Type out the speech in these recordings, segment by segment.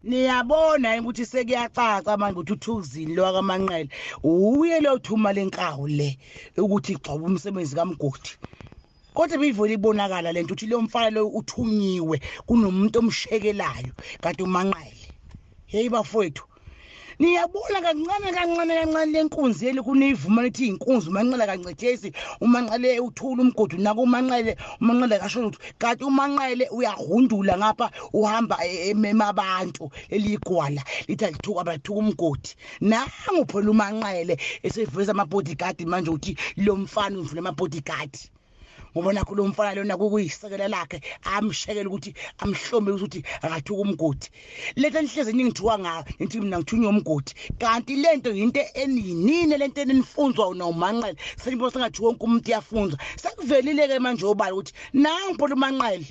Niyabona ukuthi sekuyacaca manje ukuthi uThukuzini lo kaManqele uye lo thuma lenkawu le ukuthi igcoba umsebenzi kaMgodi. Kodwa bivele ibonakala lento ukuthi lo mfana lo uthunyiwe kunomuntu omshekelayo kanti uManqele. Hey bafowethu, niyabona kancane kancane kancane lenkunzi yeli kunivuma lithi inkunzi uManqele kancethezi, uManqele uthula umgodi nako uManqele, uManqele kasho ukuthi kanti uManqele uyahundula ngapha uhamba emema abantu eligwala lithi alithuka abathuka umgodi. Nangu phela uManqele eseveza ama bodyguard manje uthi lo mfana uvula ama bodyguard. Ngoba nakho lo mfana lona kuyisekela lakhe amshekela ukuthi amhlome ukuthi akathuka umgodi. Lento enihlezi ningithuka ngayo nithi mina ngithunywa umgodi, kanti lento into eninini lento enifunzwa noManqele senibona sengathi wonke umuntu uyafunzwa. Sekuvelile ke manje obala ukuthi nangu phela uManqele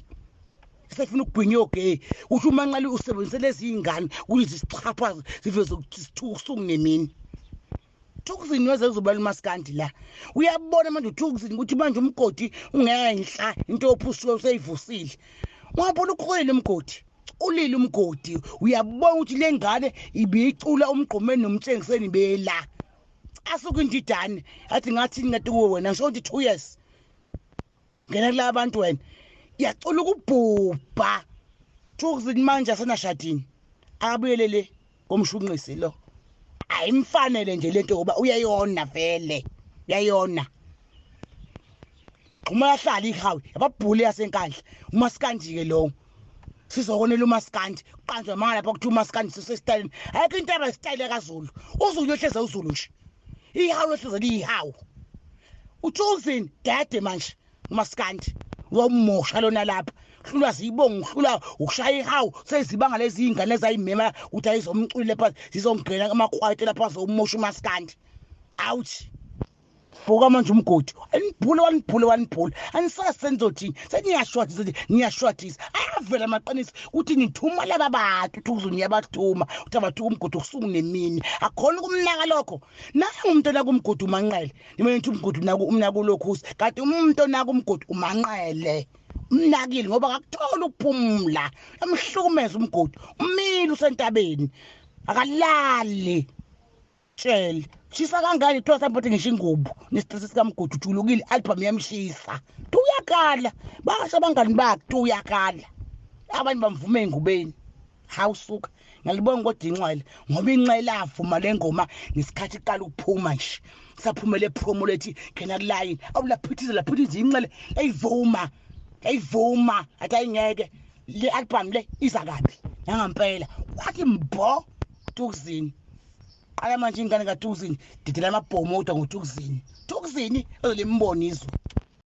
sefuna ukugwinya ogay, usho uManqele usebenzise lezi ingane ukuze zisixhaphaze ziveze ukuthi sithuka usuku nemini. Thukuzini weze kuzobala uMaskandi la. Uyabona manje uThukuzini ukuthi manje umgodi ungenhla into ophusuka useyivusile. Ungabona ukhwele umgodi, ulile umgodi, uyabona ukuthi le ngane ibicula umgqomeni nomtshengiseni bela. Asuke indidane athi ngathi ngathi kuwe wena ngisho ukuthi 2 years. Ngena kula bantu wena. Iyacula ukubhubha. Thukuzini manje asenashadini. Akabuyelele komshunqisi lo. Ayimfanele nje lento ngoba uyayona vele, uyayona. Uma yahlala ihawu yababhule yasenkandla uMaskandi ke lo. Sizokonela uMaskandi kuqanjwa manga lapha kuthi uMaskandi sisesitayeleni. Ayikho into aba isitayile kaZulu, uZulu uyohleza uZulu nje, ihawu lohleza liyihawu. uThukuzini dade manje uMaskandi wamosha lona lapha, hlulwa zibonga uhlula ukushaya ihawu sezibanga lezi ingane ezayimema ukuthi ayizomculo lapha zizongena amakhwayite lapha zomosha uMaskandi. Out vuka manje umgodi anibhule wanibhule wanibhule anisasenzothini seniyashwathisa niyashwathisa. Ayavela amaqiniso ukuthi nithuma laba bantu uThukuzini uyabathuma ukuthi abathuka umgodi usuku nemini, akhona ukumnaka lokho. Nangu umuntu onaka umgodi uManqele, nimele nithi umgodi unaka umnaka ulokhusi, kanti umuntu onaka umgodi uManqele umnakile ngoba akakuthola ukuphumula, emhlukumeza umgodi umile usentabeni akalali. Tshela shisa kangani kuthiwa sampothe ngisho ingubo nesitress sikamgodi ujulukile album yamshisa tu uyakhala, basho abangani bakhe tu uyakhala, abanye bamvume engubeni. Hawu suka ngalibonga kodwa inxele ngoba inxele avuma lengoma ngesikhathi iqala ukuphuma nje saphumele promo lethi ngena kulayini awulaphithiza laphithiza inxele eyivuma eyivuma athi ayingeke le album le iza kabi nangampela. Wathi mbo Thukuzini qala manje ingane kaThukuzini didela amabhomo kodwa ngoThukuzini, Thukuzini ezolimbona izwe.